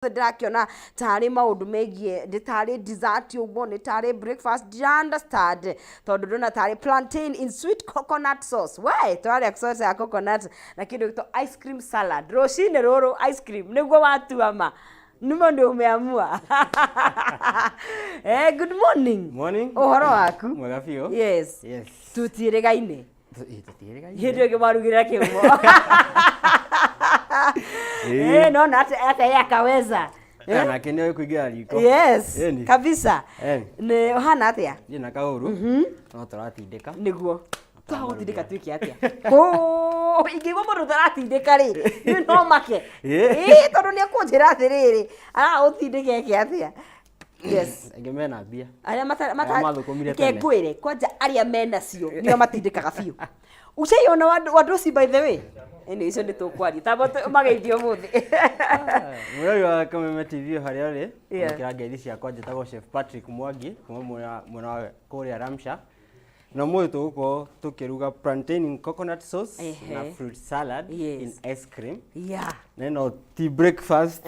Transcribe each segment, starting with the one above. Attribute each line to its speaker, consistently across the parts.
Speaker 1: Ndĩrakĩona tarĩ maũndũ megiĩ nĩ tarĩ dessert ũguo, nĩ tarĩ breakfast, ndira understand tondũ ndĩrona tarĩ plantain in sweet coconut sauce. We tũrarĩa sauce ya coconut na kĩndũ gĩtwo ice cream salad rũcinĩ rũrũ. Ice cream nĩguo watua ma nimo ndio umeamua. Eh, good morning.
Speaker 2: Morning.
Speaker 1: Ũhoro waku?
Speaker 2: Mwega biũ.
Speaker 1: Yes.
Speaker 2: Yes.
Speaker 1: Tũtiĩrĩgaine.
Speaker 2: Tũtiĩrĩgaine.
Speaker 1: Hĩndĩ ĩngĩ mwarugĩra kĩhumo. Eh, naona hata hata yeye akaweza.
Speaker 2: Eh, nake nĩ oĩ kũingĩra riko.
Speaker 1: Yes.
Speaker 2: Ĩni.
Speaker 1: Kabisa.
Speaker 2: Ĩni.
Speaker 1: Nĩ ũhana atĩa?
Speaker 2: Niĩ na kaũru. No tũratindĩka.
Speaker 1: Nĩguo twagũtindĩka twĩke atĩa? Kũ ingĩigua mũndũ ũtaratindĩka rĩ, niĩ no make. Ĩĩ, tondũ nĩ ekũnjĩra atĩrĩrĩ, aragũtindĩka eke atĩa? Yes.
Speaker 2: Angĩ mena mbia.
Speaker 1: Arĩa
Speaker 2: Arĩa mathũkũmire
Speaker 1: reke
Speaker 2: tene.
Speaker 1: ngwĩre kwanja, arĩa menacio nĩo matindĩkaga biũ. Ucaiona wanduci, by the way. Ĩnĩ icio nĩ tũkwaria tamba mageithio ũmũthĩ.
Speaker 2: Mũrori wa Kameme TV harĩa ũrĩ. Kĩra ngeithi ciakwa, njĩtagwo Chef Patrick Mwangi kuma mwena wa kũrĩa Ramsha. Na ũmũthĩ tũgũkorwo tũkĩruga plantain in coconut sauce na fruit salad in ice cream. Na ĩno ti breakfast,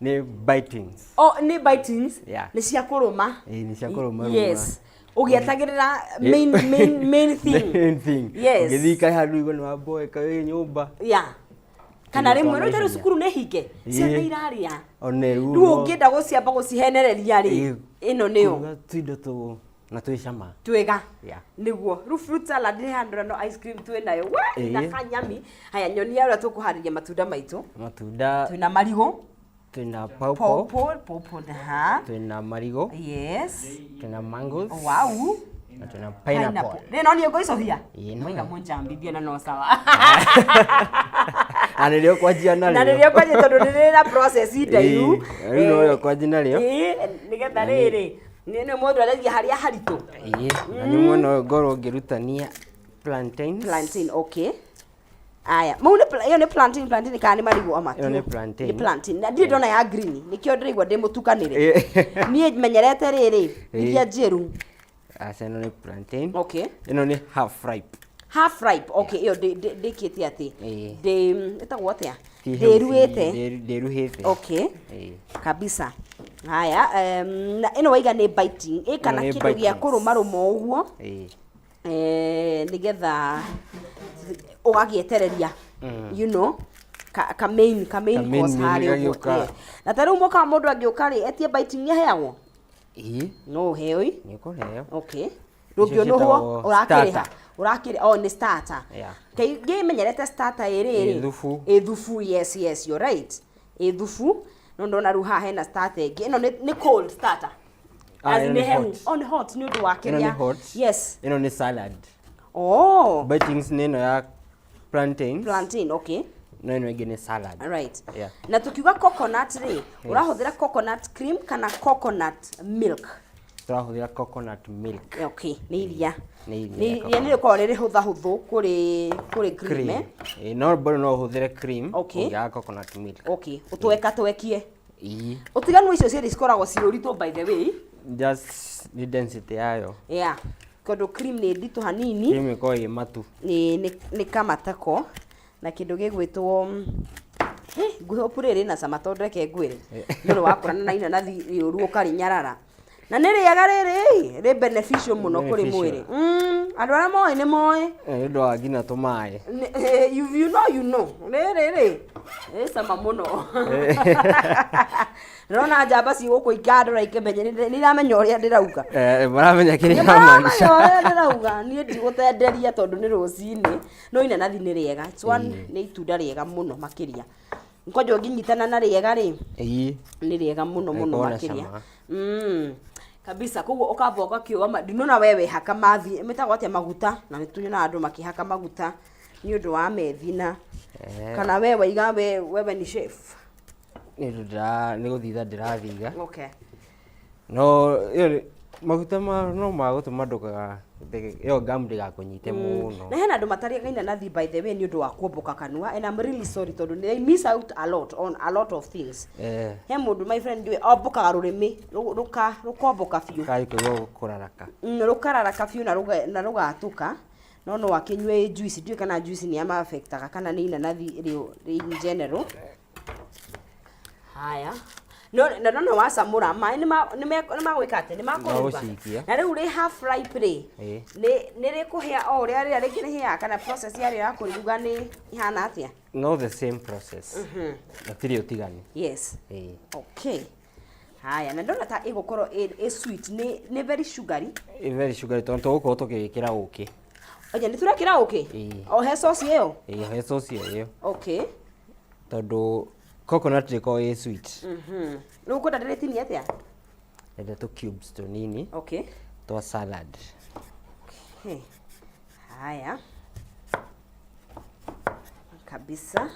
Speaker 2: nĩ bitings.
Speaker 1: Oh, nĩ bitings.
Speaker 2: Yeah.
Speaker 1: Nĩ cia kũrũma.
Speaker 2: Ĩĩ, nĩ cia kũrũma.
Speaker 1: Yes, ũgĩetagĩrĩra main thing.
Speaker 2: Main thing. Ũgĩthiĩ kaĩ handũ igua nĩ wamboeka wĩ nyũmba.
Speaker 1: Yeah, kana
Speaker 2: Kĩndũ
Speaker 1: rĩmwe
Speaker 2: twa
Speaker 1: rĩu tarĩu
Speaker 2: naihenya.
Speaker 1: cukuru nĩ hinge, ciana irarĩa.
Speaker 2: One rĩu
Speaker 1: Rĩu ũngĩenda gũciamba gũcihenereria rĩ, ĩno nĩyo.
Speaker 2: Kũruga tuindo tũ na twĩ cama.
Speaker 1: Twĩga. Nĩguo rĩu fruit salad nĩ handũ no ice cream twĩ nayo we na kanyami. Haya, nyonia ũrĩa tũkũharĩria matunda maitũ.
Speaker 2: Matunda.
Speaker 1: Twĩna marigũ.
Speaker 2: Twĩna pawpaw.
Speaker 1: Pawpaw ha.
Speaker 2: Twĩna marigũ. Twĩna mangoes. Na twĩna pineapple.
Speaker 1: Rĩ no niĩ ngũicũhia.
Speaker 2: Ĩĩ, no.
Speaker 1: Mwaiga mũnjambithie na no sawa.
Speaker 2: Na nĩrĩo kwanjia narĩo.
Speaker 1: Na nĩrĩo kwanjia tondũ nĩ na process ndaihu.
Speaker 2: Ĩĩ, rĩu no kwanjia narĩo.
Speaker 1: Ĩĩ, nĩgetha rĩrĩ nĩ mũndũ areria harĩa haritũ.
Speaker 2: Ĩĩ, na nĩ mwena ũyũ ngorwo ngĩrutania plantains.
Speaker 1: Plantain, okay. Aya, mau nĩ ĩyo nĩ plantain kana nĩ marigũ ama?
Speaker 2: Ĩyo nĩ plantain.
Speaker 1: Nĩ plantain. Na ndirĩ ndona ya green, nĩkĩo ndĩraigua ndĩ mũtukanĩre. Niĩ menyerete rĩrĩ iria njĩru.
Speaker 2: Aca, ĩno nĩ plantain.
Speaker 1: Okay.
Speaker 2: Ĩno nĩ half ripe.
Speaker 1: Half ripe, okay. Ĩyo ndĩkĩte atĩ ndĩ ĩtagwo atĩa?
Speaker 2: Ti hĩu
Speaker 1: Ndĩruĩte.
Speaker 2: Ndĩruhĩte.
Speaker 1: Okay.
Speaker 2: Ĩĩ.
Speaker 1: Kabisa. Haya, na ĩno waiga nĩ biting ĩ kana
Speaker 2: nĩ
Speaker 1: kĩndũ gĩa
Speaker 2: bitings.
Speaker 1: kũrũmarũma ũguo. Eh, nĩgetha ũgagĩetereria ka main
Speaker 2: Ka main
Speaker 1: course
Speaker 2: meal
Speaker 1: harĩa ũguo.
Speaker 2: gagĩũka.
Speaker 1: Na ta rĩu mũka mũndũ angĩũka rĩ, etie biting, nĩ aheagwo?
Speaker 2: Ĩĩ.
Speaker 1: No ũheo ĩ?
Speaker 2: Nĩ ũkũheo.
Speaker 1: Okay.
Speaker 2: Icio
Speaker 1: Ndũngĩũnũhwo.
Speaker 2: ciĩtagwo
Speaker 1: Ũrakĩrĩha.
Speaker 2: starter.
Speaker 1: Ũrakĩrĩ, oh, nĩ starter.
Speaker 2: Yeah.
Speaker 1: Kaingĩ menyerete starter ĩ rĩrĩ
Speaker 2: Ĩ thubu.
Speaker 1: Ĩ thubu, yes, you're right, ĩ thubu. No ndona rĩu haha hena starter ĩngĩ, ĩno nĩ cold starter.
Speaker 2: Ah,
Speaker 1: As
Speaker 2: ĩno
Speaker 1: in
Speaker 2: nĩ
Speaker 1: nĩ hehu.
Speaker 2: hot.
Speaker 1: Oh, nĩ hot nĩ ũndũ wa
Speaker 2: Ĩno
Speaker 1: kĩrĩa.
Speaker 2: nĩ hot.
Speaker 1: Yes.
Speaker 2: Ĩno nĩ salad.
Speaker 1: Oh.
Speaker 2: Bitings nĩ ĩno ya plantains.
Speaker 1: Plantain, okay.
Speaker 2: No ĩno ĩngĩ nĩ salad.
Speaker 1: Right.
Speaker 2: Yeah.
Speaker 1: Na tukiuga coconut rĩ, ũrahũthĩra coconut cream kana coconut milk?
Speaker 2: Tũrahũthĩra coconut milk.
Speaker 1: Okay, nĩ iria.
Speaker 2: Nĩ iria.
Speaker 1: Nĩ iria nĩ rĩkoragwo rĩrĩ hũthahũthũ kũrĩ cream, eh?
Speaker 2: Ĩĩ, no bado no ũhũthĩre cream
Speaker 1: Okay.
Speaker 2: ũngĩaga coconut milk.
Speaker 1: Okay, ũtweka twekie.
Speaker 2: Ĩĩ.
Speaker 1: Ũtiganu icio cierĩ cikoragwo ciĩ ũritũ, by the way?
Speaker 2: Just nĩ density yayo.
Speaker 1: Yeah, tondũ cream nĩ nditũ hanini.
Speaker 2: Cream ĩkoragwo ĩ matu.
Speaker 1: Nĩ kamatako na kĩndũ gĩgwĩtwo ngũhope rĩrĩ na cama, tondũ reke ngwĩre nĩ ũndũ wakũrana na inanathi rĩũru ũkarĩnyarara na nĩ rĩega rĩrĩ rĩ beneficial mũno kũrĩ
Speaker 2: Beneficial.
Speaker 1: mwĩrĩ. Andũ arĩa moĩ nĩ moĩ.
Speaker 2: Nĩ ũndũ wa nginya tũmaĩ.
Speaker 1: You know, you know rĩrĩ rĩ rĩ cama mũno. Ndĩrona njamba ci gũkũ ikandora ikĩmenya, nĩ iramenya ũrĩa ndĩrauga.
Speaker 2: Eh, maramenya kĩrĩa
Speaker 1: Nĩ maramenya
Speaker 2: iramaanisha.
Speaker 1: ũrĩa ndĩrauga. Niĩ ndigũtenderia tondũ nĩ rũcinĩ, no inanathi nĩ rĩega. It's one, nĩ itunda rĩega mũno makĩria kwanja ũngĩnyitana na rĩega rĩ. Nĩ rĩega mũno mũno
Speaker 2: Rĩkoragwo na
Speaker 1: makĩria.
Speaker 2: cama.
Speaker 1: Kabisa. Koguo ũkamba ũgakĩũa ndinona we wehaka mathi mĩtagwo atĩa, maguta, na nĩ tunyonaga andũ makĩhaka maguta nĩ ũndũ wa methina. Kana we waiga we wewe ni chef?
Speaker 2: Nĩ ũndũ nĩ gũthitha ndĩrathiga.
Speaker 1: Okay.
Speaker 2: No ĩyo maguta ma no magũtũma ndũka ĩyo ngamu ndĩgakũnyite mũno.
Speaker 1: Na hena andũ matarĩaga inanathi, by the way, nĩ ũndũ wa kuomboka kanua, and I'm really sorry tondũ they miss out a lot on a lot of things. He mũndũ, my friend, ndiũĩ, ombokaga rũrĩmĩ rũkomboka biũ.
Speaker 2: Kai kũigua kũraraka.
Speaker 1: Rũkararaka biũ na rũgatũka, no no akĩnyue juice. Ndiũĩ kana juice nĩ ama affectaga kana nĩ inanathi rĩ in general. Haya, no na no wacamũra maĩ nĩ magwĩka atĩ nĩ makũruga.
Speaker 2: Magũcikia.
Speaker 1: Na rĩu rĩ half ripe rĩ, nĩ rĩkũhĩa o ũrĩa rĩrĩa rĩngĩ rĩhĩaga, kana process yarĩo ya kũrĩruga nĩ ihana atĩa?
Speaker 2: No the same process, gũtirĩ ũtiganu. Ĩĩ.
Speaker 1: Okay, haya, na ndona ta ĩgũkorwo ĩ sweet, nĩ very sugary.
Speaker 2: Ĩ very sugary tondũ tũgũkorwo tũgĩkĩra ũkĩ.
Speaker 1: Oja nĩ tũrekĩra ũkĩ?
Speaker 2: Ĩĩ.
Speaker 1: O he sauce ĩyo?
Speaker 2: Ĩĩ, he sauce ĩyo. Tondũ coconut ndĩkoragwo ĩ sweet.
Speaker 1: Rĩu ũkwenda ndĩrĩtinie atĩa?
Speaker 2: Enda tũ cubes tũnini twa salad.
Speaker 1: Okay. Haya kabisa,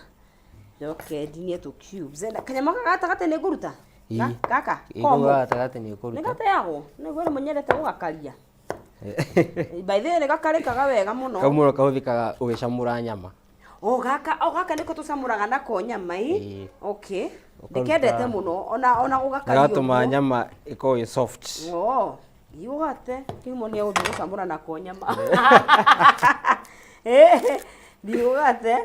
Speaker 1: njoke ndinie tũ cubes. Na kanyamũ gaka gatagatĩ nĩ ngũruta?
Speaker 2: Ĩĩ.
Speaker 1: Gaka
Speaker 2: Ĩĩ,
Speaker 1: komũ.
Speaker 2: kau gatagatĩ nĩ
Speaker 1: Nĩ
Speaker 2: ũkũruta.
Speaker 1: gateagwo nĩguo rĩmwe nyendete gũgakaria. By the way, nĩ gakarĩkaga wega mũno.
Speaker 2: Kau mũno kahũthĩkaga ũgĩcamũra nyama.
Speaker 1: O gaka nĩko tũcamũraga nako nyama ĩ?
Speaker 2: Ĩĩ. Ũkaruta-
Speaker 1: Ndĩkendete mũno ona gũgakaria
Speaker 2: Gatũma
Speaker 1: ũguo.
Speaker 2: nyama ĩkorwo ĩ soft.
Speaker 1: Oh, ndiũgate kĩhumo nĩ egũthiĩ gũcamũra nako nyama. Ndiũgate.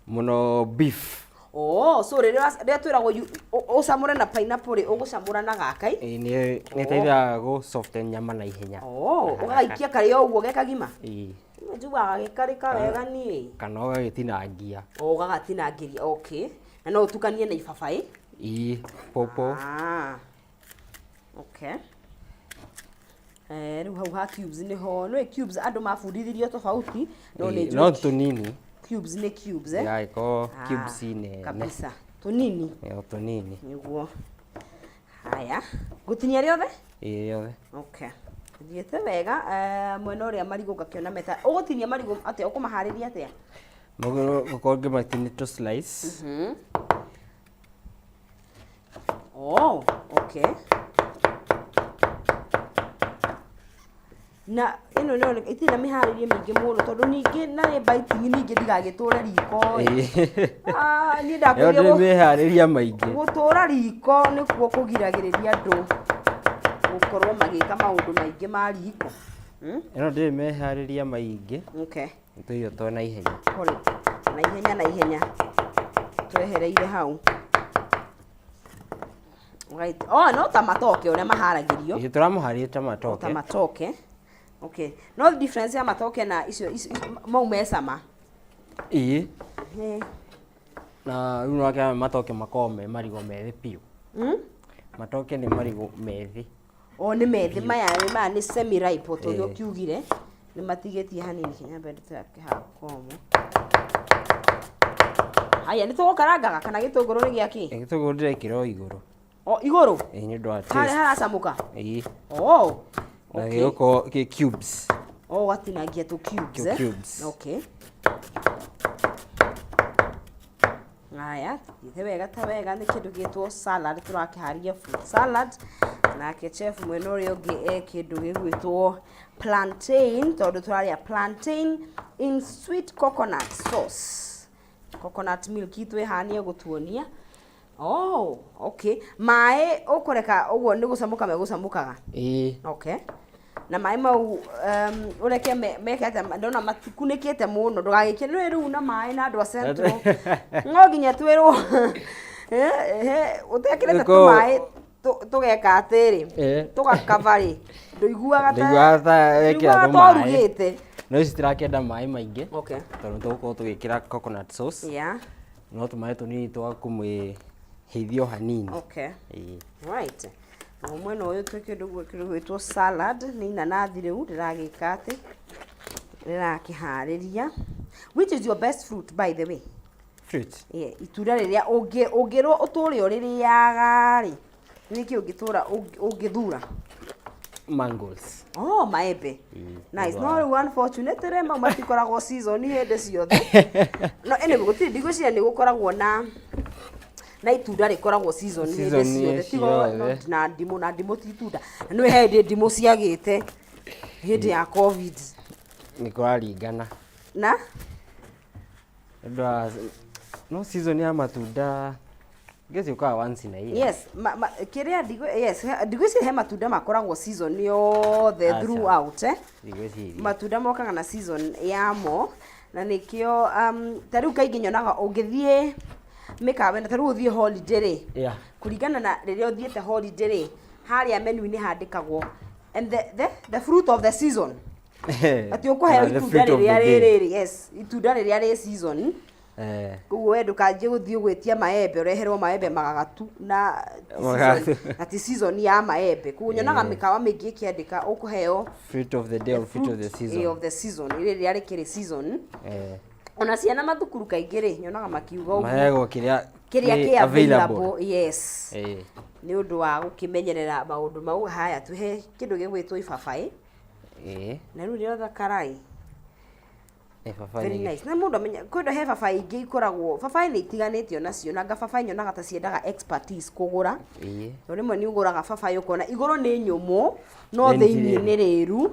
Speaker 2: Mũno beef.
Speaker 1: Oh, so rĩrĩa twĩragwo ũcamũre na pineapple rĩ, ũgũcamũra na gaka ĩ?
Speaker 2: Ĩĩ, nĩ ĩteithagia gũ soften nyama na ihenya.
Speaker 1: Oh, ũgagaikia karĩ o ũguo ge kagima?
Speaker 2: Ĩĩ.
Speaker 1: Njugaga gĩkarĩka wega niĩ.
Speaker 2: Kana ũgagĩtinangia.
Speaker 1: O ũgagatinangĩria, okay. Na no ũtukanie na ibabaĩ?
Speaker 2: Ĩĩ, pawpaw.
Speaker 1: Ah. Okay. Rĩu hau ha cubes nĩho, nĩ cubes andũ mabundithirio tofauti, no nĩ
Speaker 2: Ĩĩ, no
Speaker 1: njũĩ
Speaker 2: tũnini.
Speaker 1: Cubes nĩ cubes, eh?
Speaker 2: Ĩgagĩkorwo
Speaker 1: Ah,
Speaker 2: cubes nene.
Speaker 1: Kabisa. Tũnini.
Speaker 2: Ĩĩ, o tũnini.
Speaker 1: Nĩguo. Haya. Ngũtinia rĩothe?
Speaker 2: Ĩĩ, rĩothe.
Speaker 1: Okay. Thiĩte wega, mwena ũrĩa marigũ ngakĩona meta. Ũgũtinia marigũ atĩa? Ũkũmaharĩria atĩa?
Speaker 2: Magũrũ gũkorwo ngĩmatinia tũ slice.
Speaker 1: Oh, okay. Na ĩno nĩ itirĩ na mĩharĩrie mĩingĩ mũno, tondũ ningĩ na nĩ biting, ningĩ ndigagĩtũre riko ĩ. Ah, niĩ
Speaker 2: Ĩyo
Speaker 1: ndakwĩrire
Speaker 2: ndĩrĩ mĩharĩria maingĩ.
Speaker 1: Gũtũra riko nĩkuo kũgiragĩrĩria andũ gũkorwo magĩka maũndũ maingĩ ma riko.
Speaker 2: Ĩno ndĩrĩ meharĩria maingĩ. Nĩ tũirio twa na ihenya.
Speaker 1: Pole. Na ihenya na ihenya. Twehereire hau. Right. Oh, no ta matoke ũrĩa maharagĩrio.
Speaker 2: Ĩĩ, tũramũharĩria ta
Speaker 1: O ta
Speaker 2: matoke.
Speaker 1: matoke. Okay. No difference ya matoke na icio mau me cama.
Speaker 2: Ĩĩ. Na rĩu nĩwakĩona matoke makoragwo me marigũ methĩ biũ. Matoke nĩ marigũ methĩ.
Speaker 1: O nĩ methĩ maya nĩ semi ripe o ta ũrĩa ũkiugire. Nĩ matigĩtie hanini kinyambe ndĩtake hakomo. Haya, nĩ tũgũkarangaga kana gĩtũngũrũ nĩ gĩa kĩ?
Speaker 2: Ĩ, gĩtũngũrũ ndĩrekĩra o igũrũ.
Speaker 1: O igũrũ?
Speaker 2: Ĩĩ, nĩ ũndũ wa
Speaker 1: Harĩa
Speaker 2: taste.
Speaker 1: haracamũka?
Speaker 2: Ĩĩ.
Speaker 1: Oh.
Speaker 2: Na gĩgũkorwo kĩ cubes.
Speaker 1: Oh, watinangia tũ cubes,
Speaker 2: Tũ
Speaker 1: eh?
Speaker 2: cubes.
Speaker 1: Okay. Haya, thiĩte wega ta wega, nĩ kĩndũ gĩtwo salad tũrakĩharĩria, fruit salad. Nake chef mwena ũrĩa ũngĩ e kĩndũ gĩgwĩtwo plantain, tondũ tũrarĩa plantain in sweet coconut sauce. Coconut milk itũ ĩhanie gũtuonia. Oh, okay. Maĩ ũkũreka ũguo nĩ gũcamũka megũcamũkaga?
Speaker 2: Ĩĩ.
Speaker 1: Okay. Na maĩ mau ũreke meke atĩa? Ndona matikunĩkĩte mũno, ndũgagĩkĩre nĩ rĩu na maĩ na andũ a Central. No nginya twĩrwo ũtekĩrĩte tũmaĩ tũgeka atĩrĩ, tũgakaba rĩ, ndũiguaga ta
Speaker 2: Ndũiguaga ta wekĩra
Speaker 1: ndũiguaga ta
Speaker 2: tũmaĩ.
Speaker 1: ũrugĩte.
Speaker 2: No ici citirakĩenda maĩ maingĩ. Tondũ tũgũkorwo tũgĩkĩra coconut sauce. No tũmaĩ tũnini twa kũmĩhĩithia o hanini. Ĩĩ.
Speaker 1: Right. Na mwena ũyũ twĩ kĩndũ gĩgwĩtwo salad, nĩ inanathi rĩu ndĩragĩka atĩ ndĩrakĩharĩria. Which is your best fruit, by the way?
Speaker 2: Fruit.
Speaker 1: Yeah, itunda rĩrĩa ũngĩrwo ũtũre ũrĩrĩaga rĩ, nĩkĩ ũngĩtũra ũngĩthura?
Speaker 2: Mangoes.
Speaker 1: Oh, maembe.
Speaker 2: Ĩĩ,
Speaker 1: Nice.
Speaker 2: nĩũndũ
Speaker 1: No rĩu unfortunately mau matikoragwo season hĩndĩ ciothe. No anyway, gũtirĩ, ndigwĩciria nĩ gũkoragwo na itunda rĩkoragwo season hĩndĩ
Speaker 2: Season
Speaker 1: ciothe. Tiga
Speaker 2: ciothe.
Speaker 1: na ndimũ, na ndimũ ti itunda. Na nĩ hĩndĩ ndimũ ciagĩte hĩndĩ ya COVID.
Speaker 2: Nĩ kũraringana.
Speaker 1: Na?
Speaker 2: Nĩ ũndũ wa no season ya matunda guess yũkaga once in a year.
Speaker 1: Yes, kĩrĩa yes, ndigwĩciria he matunda makoragwo season yothe
Speaker 2: Aca.
Speaker 1: throughout, eh?
Speaker 2: Ndigwĩciria.
Speaker 1: Matunda mokaga na season yamo, na nĩkĩo ta rĩu kaingĩ nyonaga ũngĩthiĩ Mĩkawa ĩno, ta rĩu ũthiĩ holiday rĩ, kũringana na rĩrĩa ũthiĩte holiday rĩ, harĩa menu-inĩ handĩkagwo and the fruit of the season, atĩ ũkũheo
Speaker 2: The
Speaker 1: itunda
Speaker 2: fruit of the
Speaker 1: rĩrĩa
Speaker 2: day.
Speaker 1: rĩrĩ, yes, itunda rĩrĩa rĩ season. Koguo we ndũkanjie gũthiĩ gwĩtia maembe, ũreherwo maembe magagatu na ti
Speaker 2: Magagatu.
Speaker 1: na ti season ya maembe. Koguo nyonaga mĩkawa mĩingĩ ĩkĩandĩka ũkũheo
Speaker 2: Fruit of the day or fruit of the season.
Speaker 1: Of the season, rĩrĩa rĩkĩrĩ season. Ona ciana mathukuru kaingĩ rĩ, nyonaga makiuga ũguo.
Speaker 2: Maheagwo kĩrĩa
Speaker 1: kĩrĩa
Speaker 2: kĩ
Speaker 1: kĩ available, yes. Nĩ ũndũ wa gũkĩmenyerera maũndũ mau. Haya, tuhe kĩndũ gĩgwĩtwo ibabaĩ. Na rĩu rĩothe karai.
Speaker 2: Ibabaĩ
Speaker 1: Very nice. Na mũndũ amenya kwĩna he babaĩ ingĩ ikoragwo, babaĩ nĩ itiganĩtio nacio, na anga babaĩ nyonaga ta ciendaga expertise kũgũra. Tondũ rĩmwe nĩ ũgũraga babaĩ ũkona igũrũ nĩ nyũmũ no
Speaker 2: Thĩinĩ
Speaker 1: thĩinĩ
Speaker 2: ti
Speaker 1: nĩ rĩru,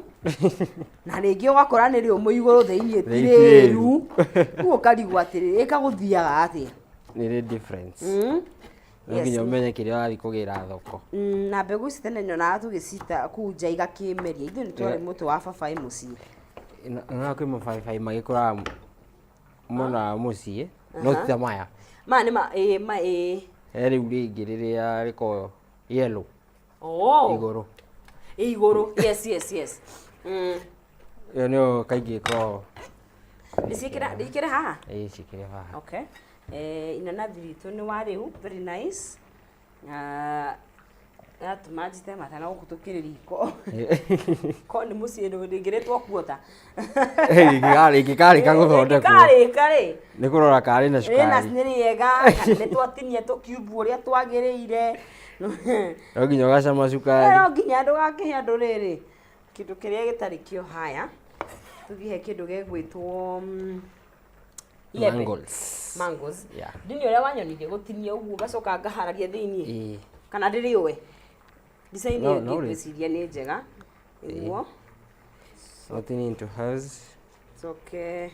Speaker 1: na rĩngĩ ũgakora nĩ rĩũmũ igũrũ, thĩinĩ ti
Speaker 2: Thĩinĩ ti
Speaker 1: rĩru.
Speaker 2: rĩru.
Speaker 1: Rĩu ũkarigwo atĩrĩrĩ, ĩkagũthiaga atĩa?
Speaker 2: Nĩ rĩ difference. No nginya ũmenye kĩrĩa ũrathiĩ kũgĩra thoko.
Speaker 1: Na mbegũ ici tene nyonaga tũgĩcita kũu nja igakĩmeria. Ithuĩ nĩ twarĩ mũtĩ wa babaĩ mũciĩ.
Speaker 2: Na kwĩ mababaĩ magĩkũraga mwena wa mũciĩ, no ti ta maya.
Speaker 1: Maya nĩ ma, ĩĩ, ma, ĩĩ.
Speaker 2: He rĩu rĩngĩ rĩrĩa rĩkoragwo yellow igũrũ.
Speaker 1: Ĩ igũrũ, yes.
Speaker 2: Ĩyo nĩyo kaingĩ ĩkoragwo.
Speaker 1: Ndĩciĩkĩra, ndĩkĩre haha?
Speaker 2: Ĩĩ, ciĩkĩre haha.
Speaker 1: Okay. Inanathi ritũ nĩ wa rĩu, very nice. Yatũma njite mata na gũkũ tũkĩrĩ riko. Ko nĩ mũciĩ rĩngĩrĩtwo kuota.
Speaker 2: Rĩngĩkarĩka gũthondekwo.
Speaker 1: Rĩngĩkarĩka rĩ.
Speaker 2: Nĩ kũrora karĩ na
Speaker 1: Rĩna
Speaker 2: cukari.
Speaker 1: nĩ rĩega, kana nĩ twatinia tũkiumbu ũrĩa twagĩrĩire.
Speaker 2: No nginya ũgacama cukari.
Speaker 1: No nginya ndũgakĩhe andũ rĩrĩ kĩndũ kĩrĩa gĩtarĩ kĩo. Haya, tũthiĩ he kĩndũ gĩgwĩtwo iembe.
Speaker 2: Mangoes.
Speaker 1: Mangoes.
Speaker 2: Yeah.
Speaker 1: Ndini ũrĩa wanyonirie gũtinia ũguo ngacoka ngahararia thĩiniĩ.
Speaker 2: Ĩĩ.
Speaker 1: Kana ndĩrĩũe? Design
Speaker 2: No,
Speaker 1: ĩyo
Speaker 2: no rĩ.
Speaker 1: ngwĩciria nĩ njega. Nĩguo.
Speaker 2: Nothing into halves.
Speaker 1: Coke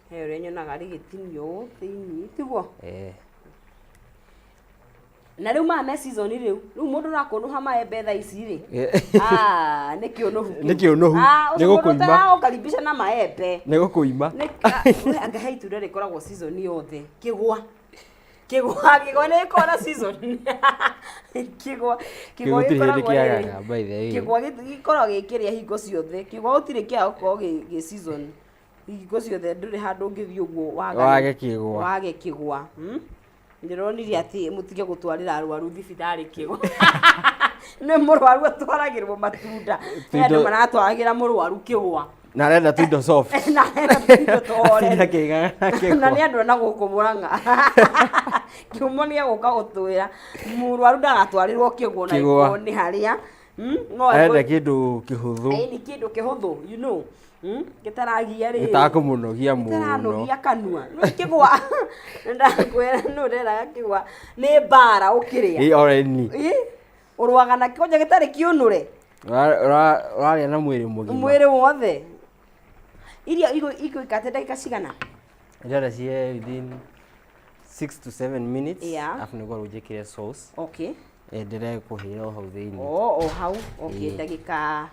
Speaker 1: he ũrĩa nyonaga rĩgĩtinio ũũ thĩiniĩ, tiguo?
Speaker 2: Eh.
Speaker 1: Na rĩu maya me season rĩu. Rĩu mũndũ ũrakũnũha maembe thaa ici rĩ. Ah, nĩ kĩũnũhu kĩu.
Speaker 2: Nĩ kĩũnũhu.
Speaker 1: Ah,
Speaker 2: Nĩ
Speaker 1: ũcio mũndũ
Speaker 2: gũkũima.
Speaker 1: ũtaragũkaribisha na maembe.
Speaker 2: Nĩ gũkũima.
Speaker 1: Nĩ we anga he itunda rĩkoragwo season yothe. Kĩgwa. Kĩgwa nĩ gĩkoragwo na season. Kĩgwa
Speaker 2: Gũtirĩ hĩndĩ
Speaker 1: gĩkoragwo rĩrĩ.
Speaker 2: kĩagaga, by the way.
Speaker 1: Kĩgwa gĩkoragwo gĩkĩrĩa hingo ciothe. Kĩgwa gũtirĩ kĩaga gũkorwo gĩ season. Hingo ciothe ndũrĩ handũ ũngĩthiĩ ũguo
Speaker 2: Wage kĩgwa.
Speaker 1: Wage kĩgwa. Ndĩronire atĩ mũtige gũtwarĩra arwaru thibitarĩ kĩgwa. Nĩ mũrwaru atwaragĩrwo matunda. He andũ maratwaragĩra mũrwaru kĩgwa.
Speaker 2: Na arenda tuindo soft.
Speaker 1: Na arenda tuindo tũhoreru.
Speaker 2: Atinda akĩigaga
Speaker 1: Na
Speaker 2: kĩgwa.
Speaker 1: nĩ andũ ana gũkũ Mũrang'a. Kĩhumo nĩ egũka gũtwĩra mũrwaru ndagatwarĩrwo kĩgwa na
Speaker 2: Kĩgwa.
Speaker 1: ĩkorwo nĩ harĩa. No
Speaker 2: Arenda kĩndũ kĩhũthũ.
Speaker 1: Ĩĩ, nĩ kĩndũ kĩhũthũ, you know. Gĩtaragia rĩrĩ.
Speaker 2: Gĩtakũmũnogia mũno.
Speaker 1: Gĩtaranogia kanua. Nĩ kĩgwa. Ndakwĩra nũ nderaga kĩgwa nĩ mbara ũkĩrĩa.
Speaker 2: Ĩ already.
Speaker 1: Ĩ, ũrũaga nakĩo kwanja gĩtarĩ kĩũnũre.
Speaker 2: Ũrarĩa na mwĩrĩ mũgima.
Speaker 1: Mwĩrĩ wothe. Irio igũikate ndagĩka cigana?
Speaker 2: Ndĩrenda cihe within 6 to 7 minutes. Alafu nĩguo rĩu njĩkĩre sauce. Ĩenderee kũhĩra o hau thĩinĩ.
Speaker 1: O hau. Okay,
Speaker 2: Ĩĩ.
Speaker 1: ndagĩka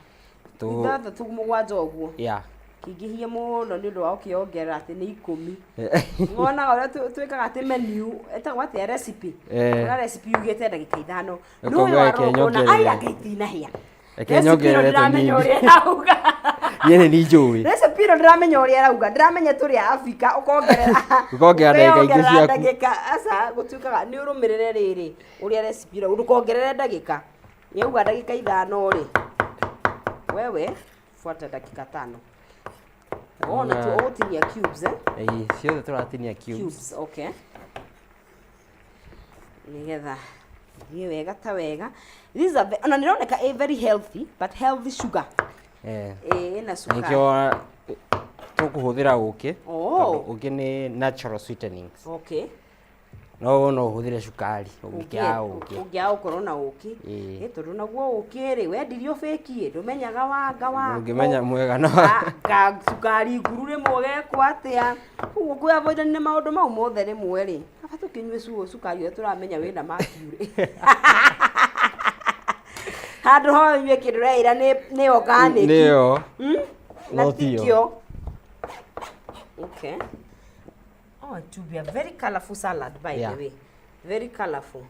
Speaker 1: ithathatũ mũgwanja ũguo.
Speaker 2: Yeah.
Speaker 1: Kĩingĩhie mũno nĩ ũndũ wa ũkĩongerera atĩ nĩ 10. Wonaga ũrĩa twĩkaga atĩ menu ĩtagwo atĩa, recipe. Ũrĩa recipe yugĩte ndagĩka 5.
Speaker 2: Ũkauga
Speaker 1: Nĩ ũyũ
Speaker 2: reke
Speaker 1: warora ũkona,
Speaker 2: nyongerere.
Speaker 1: ai, anga itinahĩa.
Speaker 2: Reke
Speaker 1: Recipe ĩno
Speaker 2: nyongerere
Speaker 1: ndĩramenya
Speaker 2: tũnini.
Speaker 1: ũrĩa ĩrauga.
Speaker 2: Niĩ nĩ niĩ njũĩ.
Speaker 1: Recipe ĩno ndĩramenya ũrĩa ĩrauga. Ndĩramenya tũrĩ a Afrika, ũkongerera.
Speaker 2: Ũkongerera ndagĩka ingĩ
Speaker 1: Ũkeyongerera
Speaker 2: ciaku.
Speaker 1: ndagĩka. Aca, gũtuĩkaga nĩ ũrũmĩrĩre rĩrĩ ũrĩa recipe ĩrauga. Ndũkongerere ndagĩka. Yauga ndagĩka 5 rĩ. Wewe fuata dakika 5. Oh, na tu ũgũtinia cubes, eh?
Speaker 2: Ĩĩ, ciothe tũratinia cubes.
Speaker 1: Cubes, okay. Nĩgetha thiĩ wega ta wega. This is a ona nĩroneka ĩ very healthy, but healthy sugar. Ĩ, ĩna cukari.
Speaker 2: Nĩkĩo tũkũhũthĩra ũkĩ.
Speaker 1: Oh.
Speaker 2: Tondũ ũkĩ nĩ natural sweetenings.
Speaker 1: Okay.
Speaker 2: No no ũhũthĩre cukari ũngĩkĩaga ũkĩ.
Speaker 1: Ũngĩaga gũkorwo na ũkĩ.
Speaker 2: Ĩĩ.
Speaker 1: Ĩ, tondũ naguo ũkĩ rĩ, wendirio fake ĩ, ndũmenyaga wanga wako.
Speaker 2: Ndũngĩmenya mwega no.
Speaker 1: Ka cukari nguru rĩmwe ũgekwo atĩa. Koguo kwĩ avoid na maũndũ mau mothe rĩmwe rĩ, kaba tũkĩnyue cukari ũrĩa tũramenya wĩna mercury. Handũ ha ũnyue kĩndũ ũreĩra nĩ organic.
Speaker 2: Nĩyo.
Speaker 1: Na
Speaker 2: No tiyo.
Speaker 1: tikĩo. Okay. Oh, it will be a very colorful salad, by the way. Very colorful.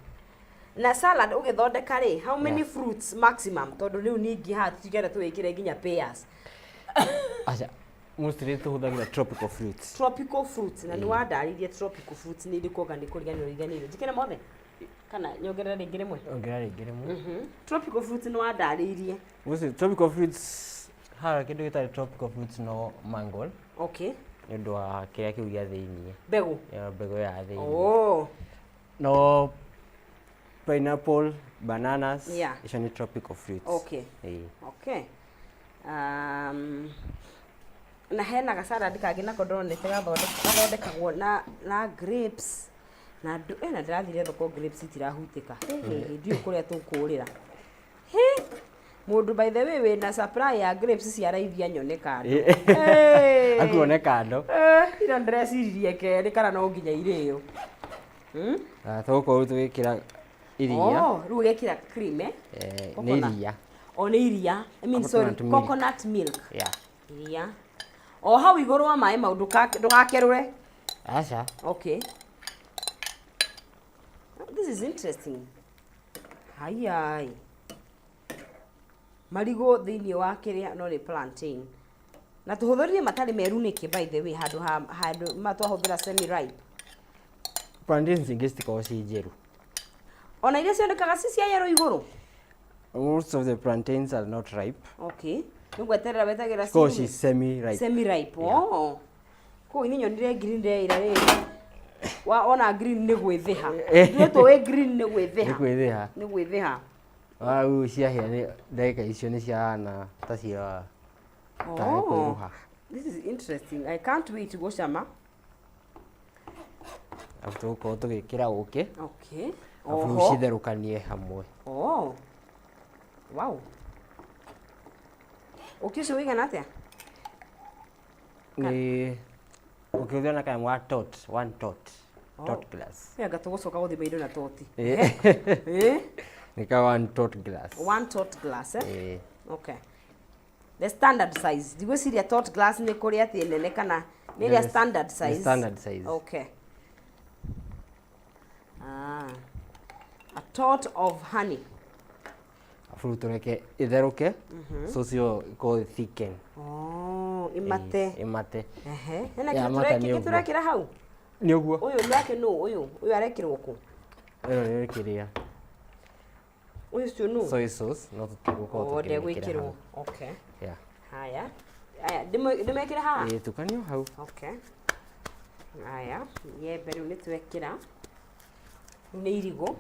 Speaker 1: Na salad ũgĩthondeka rĩ, how many fruits maximum? Tondũ rĩu ningĩ haha tũtigenda tũwĩkĩre nginya pears.
Speaker 2: Aca, mostly tũhũthagĩra tropical fruits.
Speaker 1: Tropical fruits, na nĩ wandarĩirie tropical fruits nĩ irĩkũ, anga nĩ kũriganĩrwo riganĩirwo. Njĩkĩre mothe kana nyongerere rĩngĩ rĩmwe?
Speaker 2: Ongerera rĩngĩ rĩmwe.
Speaker 1: Tropical fruits nĩ wandarĩirie.
Speaker 2: Mostly tropical fruits, haha kĩndũ gĩtarĩ tropical fruits no mango, nĩ ũndũ wa kĩrĩa kĩu gĩa thĩiniĩ.
Speaker 1: Mbegũ.
Speaker 2: Ya mbegũ ya thĩiniĩ.
Speaker 1: Oh.
Speaker 2: No pineapple, bananas, icio nĩ tropical fruits. Ĩĩ.
Speaker 1: Okay. Na hena gasalad kangĩ nako ndonete gathondekagwo na grapes na na ndĩrathire thoko grapes itirahutĩka. Ndiũĩ kũrĩa tũkũrĩra. Hĩ! Mũndũ, by the way, wĩna supply ya grapes cia raithi anyone kando. Hey!
Speaker 2: Akuone kando.
Speaker 1: Eh, ira ndĩreciririe kerĩ kana no nginya irĩo.
Speaker 2: Ah, tũgũkorwo tũgĩkĩra iria.
Speaker 1: Oh, rĩu ũgekĩra cream, eh?
Speaker 2: Eh, nĩ
Speaker 1: Coconut.
Speaker 2: iria.
Speaker 1: O nĩ iria. I mean, sorry,
Speaker 2: Coconut milk.
Speaker 1: coconut milk.
Speaker 2: Yeah.
Speaker 1: Iria. O hau igũrũ wa maĩ mau, ndũgakerũre.
Speaker 2: Aca.
Speaker 1: Okay. This is interesting. Hayai. Marigũ thĩinĩ wa kĩrĩa no nĩ plantain. Na tũhũthĩrire matarĩ meru nĩkĩ, by the way, handũ ha handũ ma twahũthĩra semi ripe?
Speaker 2: Plantains ingĩ citikoragwo ciĩ njĩru.
Speaker 1: Ona iria cionekaga ci cia yellow igũrũ.
Speaker 2: Most of the plantains are not ripe.
Speaker 1: Okay. Nĩ gweterera wetagĩra
Speaker 2: Cikoragwo ciĩ semi ripe.
Speaker 1: Semi ripe. Oh. Kũu niĩ nyonire green ndĩreira rĩrĩ. Wa ona green nĩ gwĩthĩha. Ithuĩ tũĩ green nĩ gwĩthĩha.
Speaker 2: Nĩ kwĩthĩha.
Speaker 1: Nĩ gwĩthĩha.
Speaker 2: Rĩu ciahĩa nĩ ndagĩka icio nĩ ciahana ta cia tarĩ kwĩruha.
Speaker 1: This is interesting. I can't wait gũcama.
Speaker 2: Arabu tũgũkorwo tũgĩkĩra ũkĩ. Arabu
Speaker 1: Oho.
Speaker 2: citherũkanie hamwe.
Speaker 1: Oh. Wow. Ũkĩ ũcio ũigana atĩa?
Speaker 2: Nĩ ũkĩhũthĩra na kanyamũ ga tot, one tot, tot glass.
Speaker 1: Anga tũgũcoka gũthima indo na toti.
Speaker 2: Eh. Nĩ ka one tot glass.
Speaker 1: One tot glass, eh?
Speaker 2: Ĩĩ.
Speaker 1: Okay. The standard size. Ndigwĩciria tot glass nĩ kũrĩ atĩ nene kana nĩ ĩrĩa standard
Speaker 2: Nĩ
Speaker 1: size.
Speaker 2: standard size.
Speaker 1: Okay. Ah. A tot of honey.
Speaker 2: Arabu rĩu tũreke ĩtherũke, sauce ĩyo ĩkorwo thicken.
Speaker 1: Oh, imate.
Speaker 2: Ĩĩ, ĩmate.
Speaker 1: Ehe. Hena
Speaker 2: Ya,
Speaker 1: kĩndũ
Speaker 2: mata nĩ ũguo.
Speaker 1: tũrekĩra hau?
Speaker 2: Nĩ ũguo.
Speaker 1: Ũyũ nake nũ ũyũ? Ũyũ arekĩrwo kũ?
Speaker 2: Ĩno nĩ kĩrĩa.
Speaker 1: Ũyũ ũcio nũ?
Speaker 2: Soy sauce no tũtigũkorwo
Speaker 1: Oh,
Speaker 2: tũkĩmĩkĩra
Speaker 1: ndegwĩkĩrwo.
Speaker 2: hau.
Speaker 1: Okay.
Speaker 2: Yeah.
Speaker 1: Haya. Haya, ndĩmekĩre haha?
Speaker 2: Ĩĩ, tukanio hau.
Speaker 1: Okay. Haya, yembe rĩu nĩ twekĩra. Rĩu nĩ irigũ.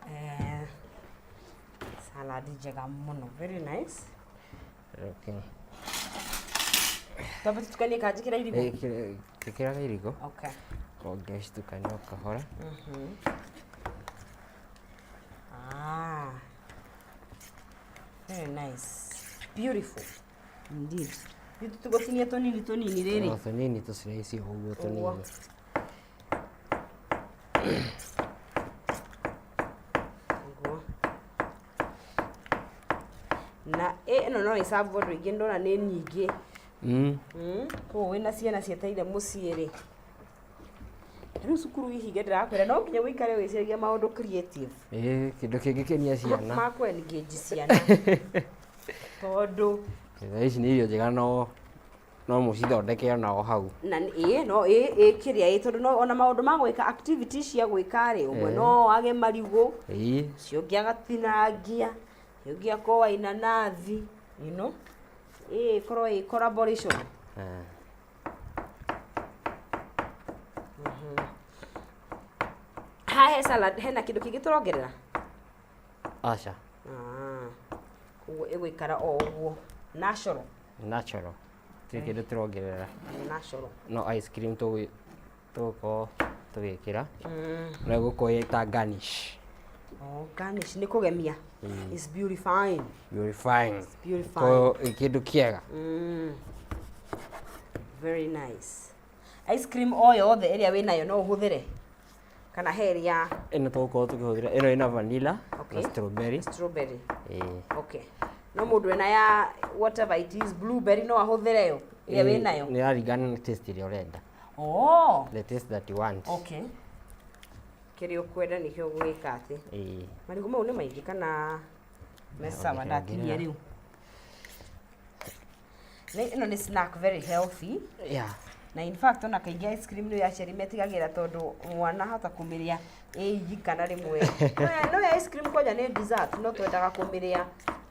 Speaker 1: Eh, salad njega mũno. Very nice.
Speaker 2: Okay.
Speaker 1: Twambe tũtukanie kana njĩkĩre irigũ?
Speaker 2: Ĩĩ, ĩkĩraga irigũ.
Speaker 1: Okay.
Speaker 2: Ũngĩcitukania o kahora.
Speaker 1: Ah. Very nice. Beautiful. Indeed. Rĩu tũgũtinia tũnini tũnini rĩrĩ.
Speaker 2: O tũnini, tũciraici ũguo.
Speaker 1: Ũguo.
Speaker 2: Tũnini.
Speaker 1: Ũguo. Na ĩno no ĩcabwo andũ aingĩ, ndona nĩ nyingĩ. Koguo wĩna ciana cietereire mũciĩ rĩ. Rĩu cukuru ihinge, ndĩrakwĩra no nginya ũikare wĩciragia maũndũ creative.
Speaker 2: Ĩĩ, kĩndũ kĩngĩkenia ciana.
Speaker 1: Ma kũ engage ciana. Tondũ
Speaker 2: Thaa ici nĩ irio njega, no mũcithondeke ona o hau.
Speaker 1: Na ĩĩ, no ĩ kĩrĩa ĩ tondũ no ona maũndũ ma gwĩka, activities cia gwĩka rĩ, ũmwe no age marigũ, ũcio ũngĩ agatinangia, ũcio ũngĩ akoa inanathi. Ĩ ĩkorwo ĩ collaboration.
Speaker 2: Ah.
Speaker 1: Haha he salad, hena kĩndũ kĩngĩ tũrongerera?
Speaker 2: Aca.
Speaker 1: Ah, koguo ĩgũikara o ũguo natural.
Speaker 2: Natural. Tirĩ kĩndũ tũrongerera.
Speaker 1: Natural.
Speaker 2: No ice cream tũgũkorwo tũgĩkĩra. No ĩgũkorwo ĩ ta garnish.
Speaker 1: Oh, garnish nĩ kũgemia, is beautifying.
Speaker 2: Beautifying.
Speaker 1: Beautifying.
Speaker 2: Korwo ĩ kĩndũ kĩega.
Speaker 1: Very nice. Ice cream o yothe ĩrĩa wĩnayo no ũhũthĩre kana he ĩrĩa?
Speaker 2: Ĩno tũgũkorwo tũkĩhũthĩra ĩno ĩna vanilla na strawberry.
Speaker 1: Strawberry.
Speaker 2: Ĩĩ.
Speaker 1: Okay. No mũndũ ena ya whatever it is, blueberry, no ahũthĩre yo ĩrĩa wĩ nayo.
Speaker 2: Nĩ ĩraringana na taste ĩrĩa ũrenda.
Speaker 1: Oh.
Speaker 2: The taste that you want.
Speaker 1: Okay, kĩrĩa ũkwenda nĩkĩo gwĩka atĩ.
Speaker 2: Ĩĩ.
Speaker 1: Marigũ mau nĩ maingĩ kana me sawa?
Speaker 2: Ongerera.
Speaker 1: Ndatinia rĩu. Ĩno nĩ snack very healthy. Na in fact ona kaingĩ ice cream nĩ aciari metigagĩra tondũ mwana hota kũmĩrĩa ĩ kana rĩmwe no ya ice cream kwanja nĩ dessert, no twendaga kũmĩrĩa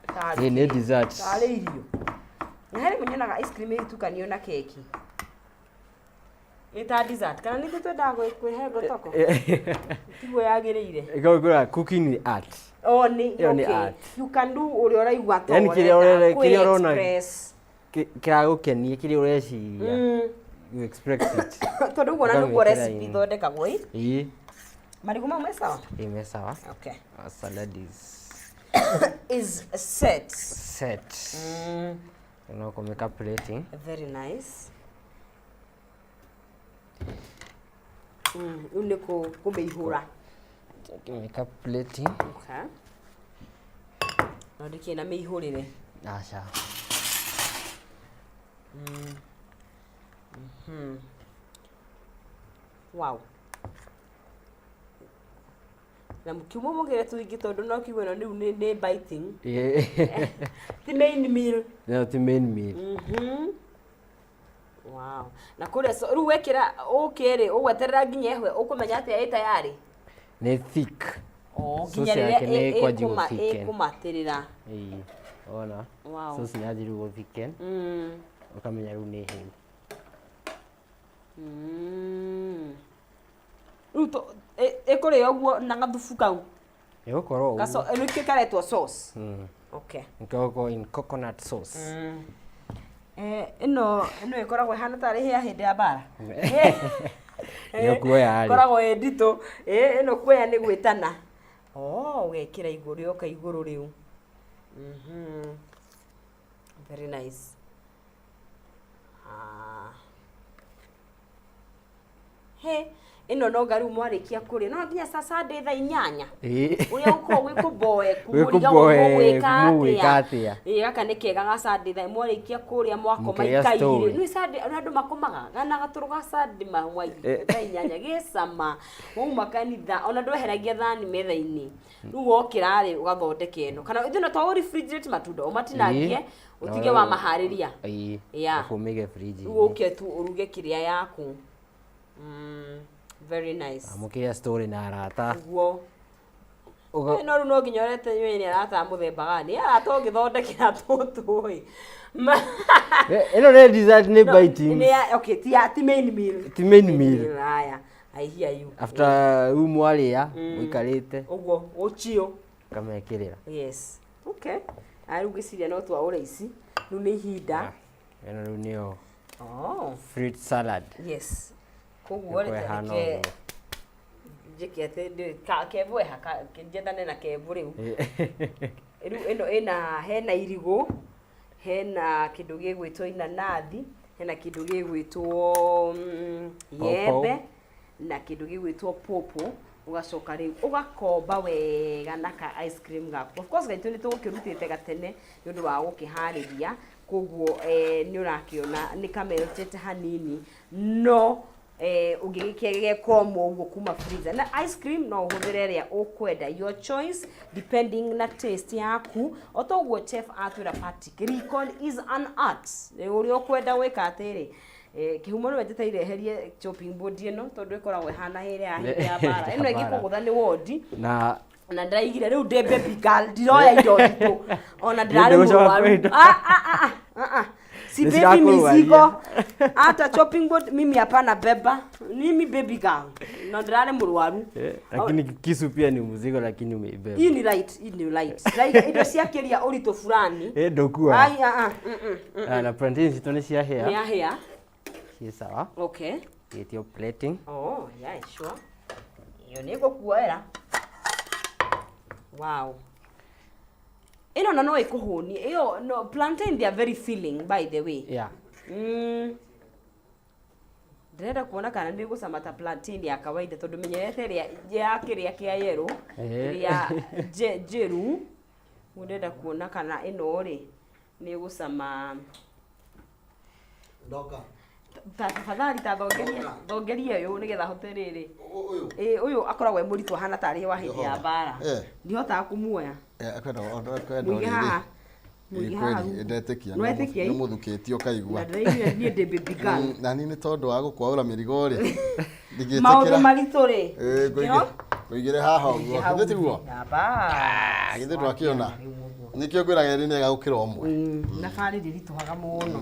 Speaker 1: tarĩ
Speaker 2: Ĩĩ, nĩ dessert.
Speaker 1: Tarĩ irio. Na harĩ rĩmwe nyonaga ice cream ĩgĩtukanio na keki ĩ ta dessert, kana nĩ ithuĩ twendaga kwĩhe ngotoko tiguo yagĩrĩire.
Speaker 2: Ĩkorwo cooking ni art.
Speaker 1: Oh, nĩ
Speaker 2: Ĩyo nĩ art.
Speaker 1: You can do ũrĩa ũraigua ta
Speaker 2: Yani kĩrĩa
Speaker 1: ũrenda
Speaker 2: kĩrĩa ũrona
Speaker 1: kwĩ-express.
Speaker 2: Kĩragũkenia, kĩrĩa ũreciria, you express it.
Speaker 1: Tondũ ũguo na nĩguo
Speaker 2: Ũkamĩkĩra
Speaker 1: recipe ithondekagwo ĩ.
Speaker 2: Ĩĩ.
Speaker 1: Marigũ mau me sawa?
Speaker 2: Ĩĩ, me sawa.
Speaker 1: Okay.
Speaker 2: Our salad is
Speaker 1: is set.
Speaker 2: Set. No kũmĩka plating.
Speaker 1: Very nice. Rĩu nĩ kũmĩihũra.
Speaker 2: Kũmĩka plating.
Speaker 1: Okay. No ndĩkĩrĩ na mĩihũrĩre.
Speaker 2: Aca.
Speaker 1: Wow. Na mũkiuma mũgĩre tũingĩ tondũ no kiugo ĩno rĩu nĩ biting. Ti main meal.
Speaker 2: No ti main meal.
Speaker 1: Wow. Na kũrĩa so, rĩu wekĩra ũkĩ rĩ, ũgweterera nginya ĩhwe, ũkũmenya atĩa ĩ tayarĩ?
Speaker 2: Nĩ thick.
Speaker 1: Oh,
Speaker 2: Sauce
Speaker 1: nginya rĩrĩa
Speaker 2: yake nĩ ĩkwanjia gũthicken.
Speaker 1: ĩkũmatĩrĩra.
Speaker 2: Ĩĩ. Wona?
Speaker 1: Wow.
Speaker 2: Sauce nĩ yanjia gũthicken. Ũkamenya rĩu nĩ hĩu.
Speaker 1: Rĩu ĩkũrĩo ũguo na gathubu kau.
Speaker 2: Ĩgũkorwo
Speaker 1: Kaso,
Speaker 2: ũguo.
Speaker 1: nĩkĩo karetwo sauce. Okay.
Speaker 2: Nĩkĩo in coconut sauce.
Speaker 1: Ĩno ĩkoragwo ĩhana tarĩ hĩa hĩndĩ ya mbara.
Speaker 2: Ĩyo kuoya rĩ.
Speaker 1: Ĩkoragwo ĩ nditũ. Ĩno kuoya nĩ gwĩtana. Oh, ũgekĩra igũrũ, yoka igũrũ rĩu. Very nice. Ah. He, ĩno no nga rĩu mwarĩkia kũrĩa no nginya sa Sunday thaa 8.
Speaker 2: Ĩĩ.
Speaker 1: Ũrĩa ũkoragwo wĩ kũboeku.
Speaker 2: Wĩ
Speaker 1: mũrigagwo
Speaker 2: kũboeku,
Speaker 1: mũgwĩka
Speaker 2: mũgwĩka
Speaker 1: atĩa.
Speaker 2: Atĩa.
Speaker 1: Ĩĩ, gaka nĩ kega ga Sunday thaa mwarĩkia kũrĩa mwakoma
Speaker 2: Mũkĩrĩa
Speaker 1: ika igĩrĩ.
Speaker 2: story.
Speaker 1: Nĩ Sunday andũ makomaga gana gatũrũ ga Sunday mahwaĩ thaa 8 gĩcama wauma kanitha, ona ndweheragia thani metha-inĩ. Rĩu wokĩra rĩ, ũgathondeka ĩno kana ithuĩ no to refrigerate matunda ũmatinangie, ũtige wa maharĩria.
Speaker 2: Ĩĩ. Ũkũmĩige fridge.
Speaker 1: Rĩu ũke tu ũruge kĩrĩa yaku. Very nice.
Speaker 2: Mũkĩrĩa story na arata.
Speaker 1: Ũguo. No rĩu no nginya ũrete nĩ arata a mũthemba gani, arata ũngĩthondekera tũtũ ĩ.
Speaker 2: Ĩno nĩ dessert, nĩ biting.
Speaker 1: Nĩ okay, ti main meal.
Speaker 2: Ti main meal.
Speaker 1: Haya, I hear you.
Speaker 2: After rĩu mwarĩa mũikarĩte,
Speaker 1: Ũguo ũchiũ.
Speaker 2: Kamekĩrĩra.
Speaker 1: Yes, okay. Aya, rĩu ngwĩciria no twaũre ici, rĩu nĩ ihinda.
Speaker 2: Ĩno rĩu nĩyo
Speaker 1: Oh.
Speaker 2: fruit salad.
Speaker 1: Yes, koguo rĩ,
Speaker 2: Ĩkorwo ĩhana
Speaker 1: reke
Speaker 2: ũguo.
Speaker 1: Njĩke atĩ kebũ eha njethane na kebũ rĩu. Rĩu ĩno ĩna hena irigũ, hena kĩndũ gĩgwĩtwo inanathi, hena kĩndũ gĩgwĩtwo
Speaker 2: Pawpaw.
Speaker 1: yembe na kĩndũ gĩgwĩtwo popo. Ũgacoka rĩu ũgakomba wega na ka ice cream gaku. Of course gaitũ nĩ tũgũkĩrutĩte gatene nĩ ũndũ wa gũkĩharĩria, koguo nĩ ũrakĩona nĩ kameltete hanini, no ũngĩgĩkegeka ũguo kuma freezer. Na ice cream no ũhũthĩre ĩrĩa ũkwenda, your choice, depending na taste yaku. O toguo chef atwĩra Patrick, recall is an art. Ũrĩa ũkwenda gwĩka atĩrĩ, kĩhumo nĩwe njeteire eherie chopping board ĩno tondũ ĩkoragwo ĩhana ĩrĩa ya hĩndĩ ya mbara. Ĩno ĩngĩkũgũtha nĩ wondi.
Speaker 2: Na
Speaker 1: Na ndĩraigire rĩu ndĩ baby girl, ndiroya indo nditũ ona ndĩrarĩ
Speaker 2: Ndũgũcoka
Speaker 1: mũrwaru.
Speaker 2: kwenda.
Speaker 1: Ah, ah, ah, ah, ah. Si
Speaker 2: Nĩ
Speaker 1: baby
Speaker 2: cirakũrwaria.
Speaker 1: mizigo hata chopping board mimi hapana beba, mimi baby girl na ndĩrarĩ mũrwaru.
Speaker 2: Lakini kisu pia ni mzigo, lakini umeibeba.
Speaker 1: Hii ni light, hii ni light. Ndaiga indo ciakĩria ũritũ fulani.
Speaker 2: Eh, ndũkua.
Speaker 1: Ai, ah, ah,
Speaker 2: Ah, na plantain citũ nĩ
Speaker 1: Nĩ
Speaker 2: ciahĩa.
Speaker 1: ahĩa.
Speaker 2: Ciĩ sawa.
Speaker 1: Okay.
Speaker 2: Gĩtio plating.
Speaker 1: Oh, yeah, sure. Iyo nĩ ngũkuoera. Wow. Ĩno na no ĩkũhũnie. Ĩyo no plantain, they are very filling, by the way. Ndĩrenda kuona kana nĩ gũcama ta plantain ya kawaida tondũ menyerete ĩrĩa ya kĩrĩa kĩa yellow, ĩrĩa njĩru. Ndĩrenda kuona kana ĩno rĩ nĩ ĩgũcama.
Speaker 3: Ndoka.
Speaker 1: Ta tafadhali ta thongeria thongeria ũyũ nĩgetha hote rĩrĩ.
Speaker 3: Ũyũ.
Speaker 1: Ĩ ũyũ akoragwo e mũritũ ahana tarĩ wa hĩndĩ ya mbara.
Speaker 3: Ndihotaga
Speaker 1: kũmuoya.
Speaker 3: Kwenda kwenda
Speaker 1: Mũige haha. Mũige haha rungu.
Speaker 3: Ndetĩkia.
Speaker 1: Nĩwetĩkia,
Speaker 3: Nĩ
Speaker 1: ĩ?
Speaker 3: mũthukĩtie ũkaigua.
Speaker 1: Na ndĩraiguire niĩ ndĩ baby girl.
Speaker 3: Na niĩ nĩ tondũ wa gũkwaũra mĩrigo rĩ.
Speaker 1: Maũndũ
Speaker 3: Ndingĩtĩkĩra.
Speaker 1: maritũ rĩ.
Speaker 3: Ĩ, ngũigĩre haha ũguo.
Speaker 1: Hau.
Speaker 3: Githĩ tiguo?
Speaker 1: Yaba.
Speaker 3: Ah, githĩ ndwakĩona? Nĩkĩo ngwĩraga erĩ nĩ ega gũkĩra ũmwe.
Speaker 1: Thabarĩ ndĩritũhaga mũno.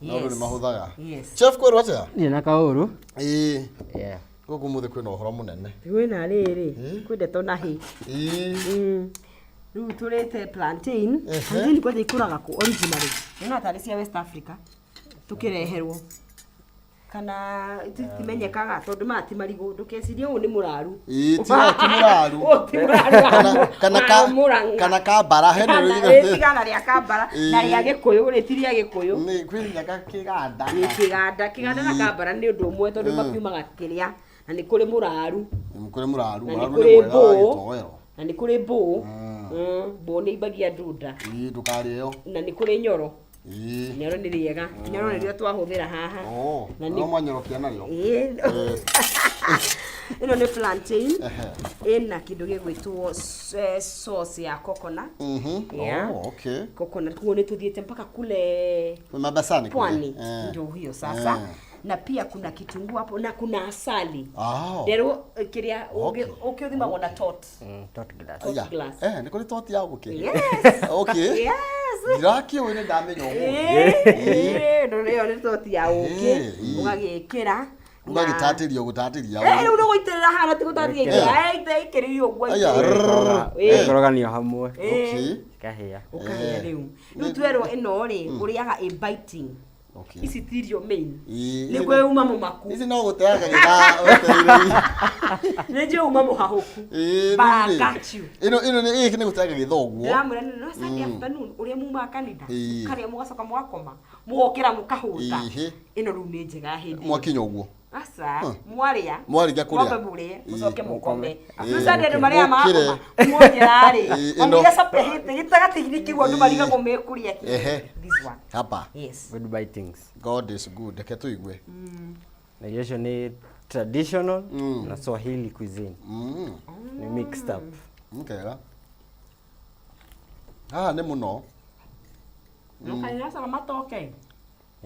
Speaker 3: Maũndũ nĩ mahũthaga.
Speaker 1: Yes.
Speaker 3: Chef kwĩrwo atĩa?
Speaker 2: Ndirĩ na kaũru.
Speaker 3: Ĩĩ.
Speaker 2: Yeah.
Speaker 3: Gũkũ ũmũthĩ kwĩna ũhoro mũnene.
Speaker 1: Kwĩna rĩrĩ, kwĩ ndeto na hĩ.
Speaker 3: Ĩĩ.
Speaker 1: Rĩu tũrĩte plantain. Plantain kwanja ikũraga kũ originally? Nĩona tarĩ cia West Africa tũkĩreherwo. Kana itimenyekaga tondũ maya ti marigũ, ndũkecirie ũyũ nĩ mũraru.
Speaker 3: Ĩĩ, ti ti mũraru.
Speaker 1: Ũyũ ti mũraru wa
Speaker 3: Kana
Speaker 1: wa
Speaker 3: ka
Speaker 1: Mũrang'a.
Speaker 3: kana kambara hena
Speaker 1: Kana ĩ, tigana rĩa kambara na rĩa Gĩkũyũ rĩ ti rĩa Gĩkũyũ.
Speaker 3: Nĩ kwĩ nginya kĩganda.
Speaker 1: Nĩ kĩganda, kĩganda na kambara nĩ ũndũ ũmwe tondũ makiumaga kĩrĩa na nĩ kũrĩ mũraru.
Speaker 3: Nĩ kũrĩ mũraru,
Speaker 1: Na nĩ
Speaker 3: mũraru nĩ
Speaker 1: kũrĩ
Speaker 3: mwega wa
Speaker 1: mbũũ.
Speaker 3: gĩtoero.
Speaker 1: Na nĩ kũrĩ mbũũ. Mbũũ nĩ imbagia ndunda.
Speaker 3: Ĩĩ, ndũkarĩo.
Speaker 1: Na nĩ kũrĩ nyoro.
Speaker 3: Ĩĩ.
Speaker 1: Nyoro nĩ rĩega. Nyoro nĩrĩo twahũthĩra haha.
Speaker 3: Oh,
Speaker 1: Na
Speaker 3: no mwanyorokia narĩo.
Speaker 1: Ĩĩ. Ĩno nĩ plantain. Ĩna kĩndũ gĩgwĩtwo sauce ya coconut. Yeah.
Speaker 3: Oh, okay.
Speaker 1: Coconut. Koguo nĩ tũthiĩte mpaka kule
Speaker 3: Mabasani kule.
Speaker 1: pwani.
Speaker 3: Eh.
Speaker 1: Ndio hiyo sasa.
Speaker 3: Eh.
Speaker 1: Na pia kuna kitunguu hapo na kuna asali.
Speaker 3: Ah.
Speaker 1: Nderwo kĩrĩa
Speaker 3: Okay.
Speaker 1: ũkĩũthimagwo na tot.
Speaker 2: Tot glass.
Speaker 1: Tot
Speaker 3: Aya.
Speaker 1: glass.
Speaker 3: Eh, nĩ kũrĩ tot ya ũkĩ.
Speaker 1: Yes.
Speaker 3: Okay.
Speaker 1: Yes.
Speaker 3: Ndirakĩũĩ nĩ ndamenya ũmũthĩ.
Speaker 1: Ĩĩ, ĩno nĩyo nĩ tot ya ũkĩ.
Speaker 3: Ĩĩ.
Speaker 1: Ũgagĩkĩra.
Speaker 3: Ũgagĩtatĩria gũtatĩria.
Speaker 1: Rĩu nĩ gũitĩrĩra hana ti gũtatĩria ikĩra. Ĩikĩrĩrio ũguo.
Speaker 3: Aya,
Speaker 1: aitĩrĩrio. Ĩĩ.
Speaker 2: Ĩkoroganio hamwe.
Speaker 3: Okay.
Speaker 2: Cikahĩa.
Speaker 1: Ũkahĩa rĩu. Rĩu twerwo ĩno rĩ, ũrĩaga ĩ biting.
Speaker 3: Okay.
Speaker 1: Ici ti irio main.
Speaker 3: Ĩĩ,
Speaker 1: Nĩ kwĩ uma mũmaku.
Speaker 3: Ici no gũteaga gĩthaa wetereire.
Speaker 1: Nĩ njũĩ uma mũhahũku.
Speaker 3: Ĩĩ,
Speaker 1: But I
Speaker 3: rĩu rĩ,
Speaker 1: got you.
Speaker 3: Ĩno ĩno nĩ ĩĩ nĩ gũteaga gĩthaa ũguo.
Speaker 1: Ndĩramwĩra nĩ no Sunday afternoon ũrĩa mumaga kanitha.
Speaker 3: Ĩĩ.
Speaker 1: Mũkarĩa mũgacoka mũgakoma. Mũgokĩra mũkahũta.
Speaker 3: Ĩhĩ.
Speaker 1: Ĩno rĩu nĩ njega ya hĩndĩ. ĩyo.
Speaker 3: Mwakinya ũguo.
Speaker 1: Aca, mwarĩa.
Speaker 3: Mwarĩkia kũrĩa.
Speaker 1: Mwambe mũrĩe, mũcoke mũkome.
Speaker 3: Ĩĩ.
Speaker 1: Rĩu Sunday andũ marĩaga
Speaker 3: Mũkĩre.
Speaker 1: magakoma. Mwokĩra rĩ,
Speaker 3: Ĩĩ, ĩno.
Speaker 1: wamũira capehĩte gĩtagatĩ-inĩ kĩu andũ marigagwo mekũrĩa kĩ.
Speaker 3: Ehe.
Speaker 1: This one.
Speaker 3: Hapa.
Speaker 1: Yes.
Speaker 2: Good bitings.
Speaker 3: God is good. Reke tũigue.
Speaker 2: Na irio icio nĩ traditional na Swahili cuisine. Nĩ mixed up.
Speaker 3: Nĩ kega. Haha nĩ mũno.
Speaker 1: Nũkanina matoke.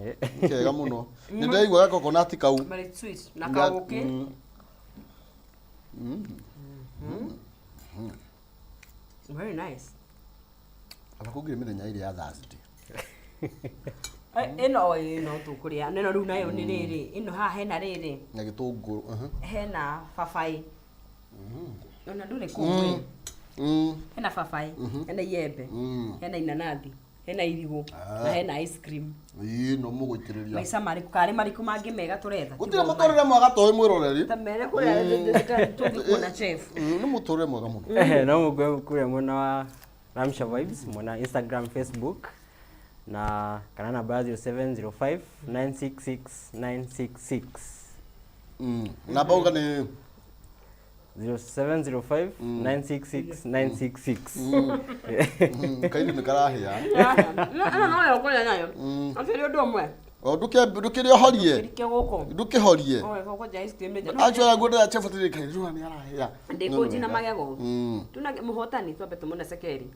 Speaker 3: Nĩ kega mũno. Nĩ ndaigua gakokonati kau.
Speaker 1: Very sweet. Na kaũkĩ. Very nice.
Speaker 3: Aba kũngĩrĩ mĩthenya ĩrĩ ya Thursday.
Speaker 1: Ĩno ĩno tũkũrĩa. Ĩno rĩu nayo nĩ rĩrĩ. Ĩno haha hena rĩrĩ.
Speaker 3: Na gĩtũngũrũ.
Speaker 1: Hena babaĩ. Ona ndũrĩ kũu we. Hena babaĩ, hena iembe, hena inanathi, hena irigũ, na hena ice cream.
Speaker 3: Ĩĩ no mũgũitĩrĩria.
Speaker 1: Maica marĩkũ karĩ marĩkũ mangĩ mega tũretha?
Speaker 3: Gũtirĩ mũtũrĩre mwega toĩ mwĩroreri.
Speaker 1: Ta mere kũrĩa tũthiĩ kuona chef.
Speaker 3: Nĩ mũtũrĩre mwega mũno.
Speaker 2: No mũkue kũrĩa mwena wa Ramsha Vibes, mwena Instagram, Facebook na kana namba ya 0705 966 966.
Speaker 3: Namba uga nĩ
Speaker 2: 0705 966 966.
Speaker 3: Kairi nĩ karahĩa.
Speaker 1: Ĩno no yo kũrĩa nayo. Akĩrĩ ũndũ ũmwe.
Speaker 3: O ndũkĩrĩ ũhorie.
Speaker 1: Kĩrike gũkũ.
Speaker 3: Ndũkĩhorie.
Speaker 1: Oe gũkũ ice cream nĩ
Speaker 3: Acio nguo chef atĩrĩ kaĩ ndũra nĩ arahĩa.
Speaker 1: Ndĩkũnjina magego. Tuna mũhotani twambe tũmũne cekeri.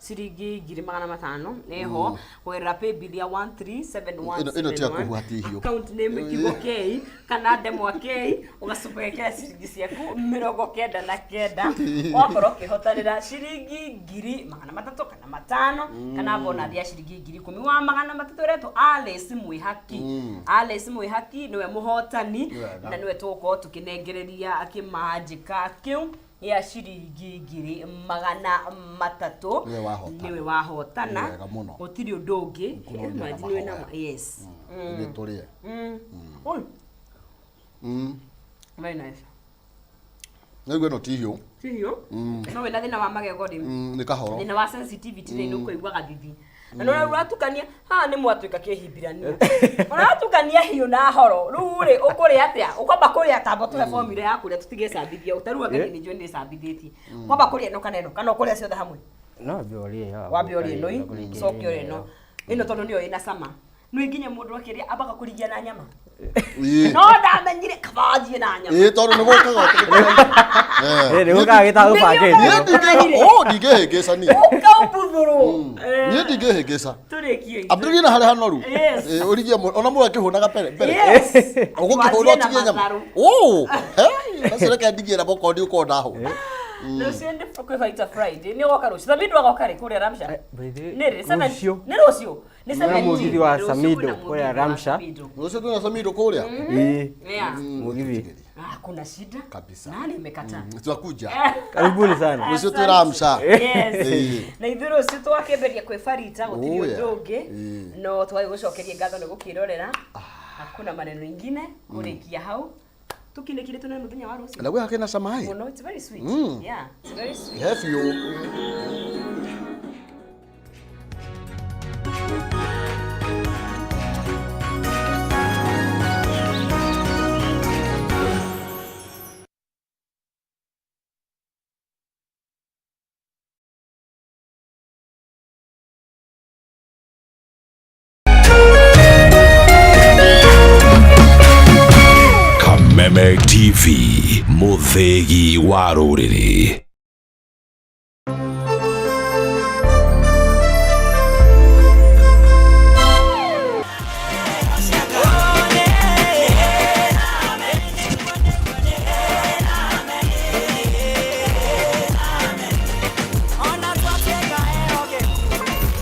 Speaker 1: Ciringi 500,000 eho kũgerera paybill ya 1371.
Speaker 3: Ĩno ti ya kũhuhatihio.
Speaker 1: Account name Kiugo K kana Ndemwa K, ũgacoka ũgekĩra ciringi ciaku 99 wakorwo ũkĩhotanĩra ciringi 300,000 kana 500 kana bonathi ya ciringi 10,000 wa 300 ũretwo Alice Mwĩhaki. Alice Mwĩhaki nĩwe mũhotani
Speaker 3: Wega.
Speaker 1: na nĩwe tũgũkorwo tũkĩnengereria kĩmanjĩka kĩu ya ciringi 300,000.
Speaker 3: Nĩwe wahotana.
Speaker 1: Nĩwe wahotana.
Speaker 3: Wega mũno.
Speaker 1: Gũtirĩ ũndũ ũngĩ.
Speaker 3: Ngũrũria na
Speaker 1: Imagine wĩna
Speaker 3: mahoya.
Speaker 1: yes.
Speaker 3: Nĩ tũrĩe.
Speaker 1: Oi. Very nice.
Speaker 3: Nĩguo ĩno ti hiũ.
Speaker 1: Ti hiũ. No wĩna thĩna wa magego rĩ.
Speaker 3: Nĩ kahoro.
Speaker 1: Thĩna wa sensitivity rĩ, nĩ ũkũigua gathithi. Na nĩ ũratukania haha nĩ mwatuĩka kĩhibirania. Ũratukania hiũ na horo. Rĩu rĩ ũkũrĩa atĩa? Ũkwamba kũrĩa tamba tũhe formula ya kũrĩa tũtigecambithia. Ũtarua ngani nĩ njũĩ nĩ ĩcambithĩtie. Kwamba kũrĩa ĩno kana ĩno kana ũkũrĩa ciothe hamwe.
Speaker 2: No wambe ũrĩe ĩyo.
Speaker 1: Wambe ũrĩe ĩno ĩ, ũcoke ũrĩe ĩno. Ĩno tondũ nĩyo ĩna cama. Nĩ nginya mũndũ akĩrĩa ambaga kũrigia na nyama.
Speaker 3: Ĩĩ.
Speaker 1: No ndamenyire kaba wanjie na nyama.
Speaker 3: Ĩĩ tondũ nĩ gũkaga.
Speaker 2: Ĩ, nĩ gũkaga gĩtagũbangĩtwo.
Speaker 3: Niĩ ndingĩ oh ndingĩhĩngĩca niĩ.
Speaker 1: Ũkaumbuthũrwo.
Speaker 3: Niĩ ndingĩhĩngĩca.
Speaker 1: Tũrĩkie.
Speaker 3: Ambĩrĩria na harĩa hanoru.
Speaker 1: Yes.
Speaker 3: Ĩĩ ũrigie ona mũndũ akĩhũnaga mbere mbere.
Speaker 1: Yes.
Speaker 3: Ũgũkĩhũna
Speaker 1: Wanjie na
Speaker 3: ũtigie nyama.
Speaker 1: matharũ.
Speaker 3: Oh, hey, macio reke ndigie namo okorwo ndiũkorwo ndahũna.
Speaker 1: Rũciũ nĩ kwĩ Fighter Friday. Nĩ ũgoka rũciũ. Samido agoka rĩ kũrĩa Ramsha?
Speaker 2: By the way,
Speaker 1: Nĩ rĩ? Seven-
Speaker 2: rũciũ.
Speaker 1: Nĩ rũciũ. Nĩ
Speaker 2: Kwĩna
Speaker 1: 17.
Speaker 2: mũgithi wa
Speaker 1: Rũciũ
Speaker 2: Samido
Speaker 1: kwĩna
Speaker 2: kũrĩa
Speaker 1: mũgithi wa
Speaker 2: Ramsha.
Speaker 1: Samido.
Speaker 3: Rũciũ twĩna Samido kũrĩa.
Speaker 2: Ĩ,
Speaker 1: Yeah.
Speaker 2: mũgithi.
Speaker 1: Ah, kuna shida.
Speaker 3: Kabisa.
Speaker 1: Nani imekataa?
Speaker 3: Twakuja.
Speaker 2: Karibuni sana.
Speaker 3: Rũciũ twĩ Ramsha.
Speaker 1: Yes.
Speaker 3: Ĩĩ.
Speaker 1: Na ithuĩ rũciũ twakĩambĩrĩria kwĩ Farita gũtirĩ
Speaker 3: Oh, yeah.
Speaker 1: ũndũ ũngĩ
Speaker 3: Ĩĩ.
Speaker 1: no twagĩgũcokeria ngatho nĩ gũkĩrorera hakuna maneno ingine kũrĩkia hau tũkinĩkire tũnene mũthenya wa rũciũ
Speaker 3: Na gwĩ hakĩna cama ĩ.
Speaker 1: mũno it's very sweet yeah it's very sweet
Speaker 3: He biũ.
Speaker 4: Kameme TV, mũthĩgi wa rũrĩrĩ.